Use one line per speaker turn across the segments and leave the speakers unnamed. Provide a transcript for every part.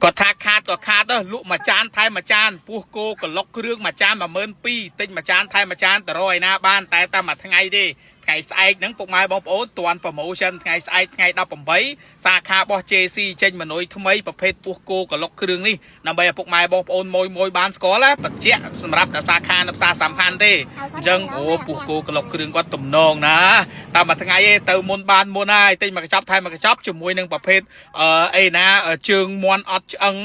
គាត់ថាខាតក៏ខាតដែរលក់មួយចានថែមមួយចានពោះគោក្លុកគ្រឿងមួយចាន12000ទិញមួយចានថែមមួយចានទៅរកឯណាបានតែតែមួយថ្ងៃទេថ្ងៃស្អែកហ្នឹងពុកម៉ែបងប្អូនទាន់ promotion ថ្ងៃស្អែកថ្ងៃ18សាខារបស់ JC ចេញមនុយថ្មីប្រភេទពោះគោក្លុកគ្រឿងនេះដើម្បីឲ្យពុកម៉ែបងប្អូនមួយមួយបានស្គាល់ណាបញ្ជាក់សម្រាប់តែសាខានៅផ្សារសំខាន់ទេអញ្ចឹងអូពោះគោក្លុកគ្រឿងគាត់ទំនងណាតាមមួយថ្ងៃទេទៅមុនបានមុនហើយទិញមួយកញ្ចប់ថែមមួយកញ្ចប់ជាមួយនឹងប្រភេទអឺអីណាជើងមាន់អត់ឆ្អឹង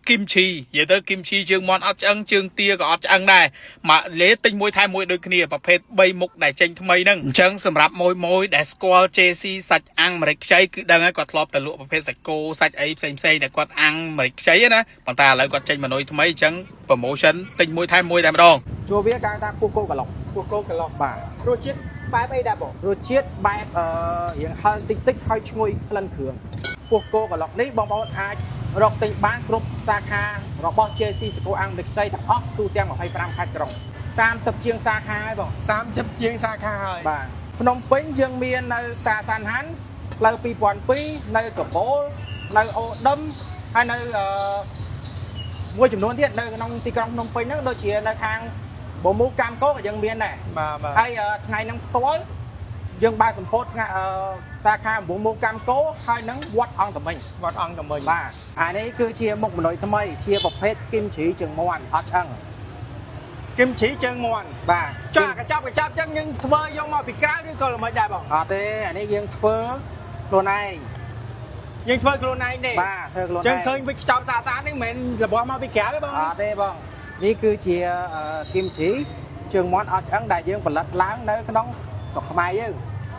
គីមឈីនិយាយទៅគីមឈីជើងមាន់អត់ឆ្អឹងជើងទាក៏អត់ឆ្អឹងដែរមកលេទិញមួយថែមមួយដូចគ្នាប្រភេទ3មុខដែលចេញថ្មីហ្នឹងអញ្ចឹងសម្រាប់មួយមួយដែលស្គាល់ JC សាច់អាំងម្រេចខ្ចីគឺដឹងហើយគាត់ធ្លាប់តែលក់ប្រភេទសាច់គោសាច់អីផ្សេងផ្សេងដែលគាត់អាំងម្រេចខ្ចីណាប៉ុន្តែឥឡូវគាត់ចេញម៉នុយថ្មីអញ្ចឹង promotion ទិញមួយថែមមួយតែម្ដង
ជួវាគេហៅថាពោះគោក្លុក
ពោះគោក្លុក
បាទ
រសជាតិបែបអីដែរបង
រសជាតិបែបអឺរៀងហឹរតិចតិចហើយឈ្ងុយក្លិនគ្រឿងពោះគោក្លុកនេះបងប្អូនអាចរកទិញបានគ្រប់សាខារបស់ JC សកលអាំងម្រេចខ្ចីទាំងអស់ទូទាំង25ខេត្តក្រុង30ជាងសាខាហើយបង
30ជាងសាខាហើយ
បាទភ្នំពេញយើងមាននៅផ្សារសានហាន់ផ្លូវ2002នៅកបូលនៅអូដឹមហើយនៅអឺមួយចំនួនទៀតនៅក្នុងទីក្រុងភ្នំពេញហ្នឹងដូចជានៅខាងបូមូកម្មកោក៏យើងមានដែរ
បាទបាទ
ហើយថ្ងៃហ្នឹងផ្ទាល់យើងបើកសម្ពោធថ្ងៃសាខាបូមូកម្មកោហើយនឹងវត្តអង្គតមិញ
វត្តអង្គតមិញ
បាទអានេះគឺជាមុខមនុយថ្មីជាប្រភេទគីមជ្រីជើងមាន់អត់ឆ្អឹង
គឹមឈីជើងមាន់
បាទ
ចាកញ្ចប់កញ្ចប់ចឹងយើងធ្វើយកមកពីក្រៅឬក៏ល្មិចដែរបង
អត់ទេអានេះយើងធ្វើខ្លួនឯង
យើងធ្វើខ្លួនឯងទេ
បាទធ្វើខ្លួនឯង
ចឹងឃើញវិចខ្ចប់សាសានេះមិនមែនរបស់មកពីក្រៅទេបង
អត់ទេបងនេះគឺជាគីមជីជើងមាន់អត់ឆ្អឹងដែលយើងផលិតឡើងនៅក្នុងស្រុកខ្មែរយើង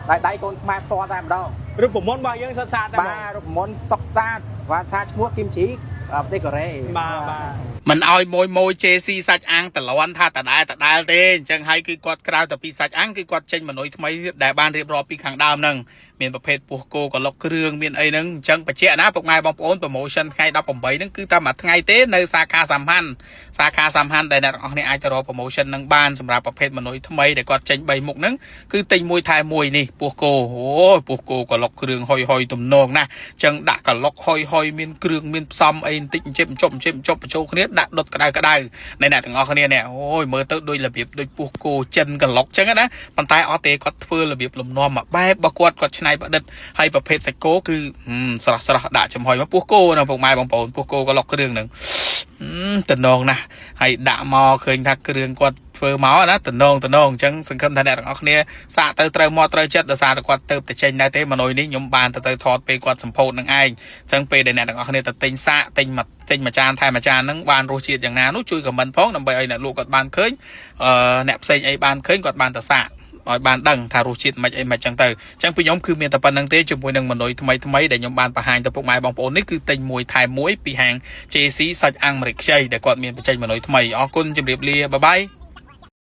ដោយដៃកូនខ្មែរផ្ទាល់តែម្ដង
រូបមន្តរបស់យើងសុទ្ធសាធដែរបង
បាទរូបមន្តសុកសាតគាត់ថាឈ្មោះគីមជីប្រទេសកូរ៉េ
បាទបាទ
មិនឲ្យមួយមួយ JC សាច់អាំងតលន់ថាដដែលដដែលទេអញ្ចឹងហើយគឺគាត់ក្រៅតែពីសាច់អាំងគឺគាត់ចេញមនុយថ្មីដែលបានរៀបរាប់ពីខាងដើមហ្នឹងមានប្រភេទពោះគោក្លុកគ្រឿងមានអីហ្នឹងអញ្ចឹងបញ្ជាក់ណាពុកម៉ែបងប្អូន promotion ថ្ងៃ18ហ្នឹងគឺតែមួយថ្ងៃទេនៅសាខាសំហាន់សាខាសំហាន់ដែលអ្នកទាំងអស់គ្នាអាចទៅរក promotion ហ្នឹងបានសម្រាប់ប្រភេទមនុយថ្មីដែលគាត់ចេញ3មុខហ្នឹងគឺទិញមួយថែមមួយនេះពោះគោអូយពោះគោក្លុកគ្រឿងហុយហុយទំនងណាស់អញ្ចឹងដាក់ក្លុកហុយហុយមានគ្រឿងមានផ្សំអីបន្តិចអញ្ជិបអញ្ជប់អញ្ជិបអញ្ជប់បញ្ចូលគ្នាដាក់ដុតក្តៅក្តៅនៃអ្នកទាំងអស់គ្នានេះអូយមើលទៅដូចរបៀបដូចពោះគោចិនក្លុកអញ្ចឹងណាប៉ុន្តែអត់ទេគាត់ធ្វើរបៀបលំនាំមកបែបរបស់គាត់គាត់ច្នៃប្រឌិតហើយប្រភេទសាច់គោគឺស្រស់ស្រស់ដាក់ចំហុយមកពោះគោណាពុកម៉ែបងប្អូនពោះគោក្លុកគ្រឿងហ្នឹង តំណងណាស់ហើយដាក់មកឃើញថាគ្រឿងគាត់ធ្វើមកណាតំណងតំណងអញ្ចឹងសង្ឃឹមថាអ្នកទាំងអស់គ្នាសាកទៅត្រូវមកត្រូវចិត្តដោយសារតែគាត់ទៅតែចេញដែរទេម៉នុយនេះខ្ញុំបានទៅទៅថតពេលគាត់សម្ពោធនឹងឯងអញ្ចឹងពេលដែលអ្នកទាំងអស់គ្នាទៅទិញសាកទិញមកទិញមួយចានថែមមួយចានហ្នឹងបានរសជាតិយ៉ាងណានោះជួយ comment ផងដើម្បីឲ្យអ្នកលក់គាត់បានឃើញអឺអ្នកផ្សេងអីបានឃើញគាត់បានទៅសាកឲ្យបានដឹងថារសជាតិមិនអីមិនចឹងទៅអញ្ចឹងពីខ្ញុំគឺមានតែប៉ុណ្្នឹងទេជាមួយនឹងម៉នុយថ្មីថ្មីដែលខ្ញុំបានបង្ហាញទៅពុកម៉ែបងប្អូននេះគឺទិញមួយថែមមួយពីហាង JC សាច់អាំងម្រេចខ្ចីដែលគាត់មានបញ្ចេញម៉នុយថ្មីអរគុណជម្រាបលា bye bye.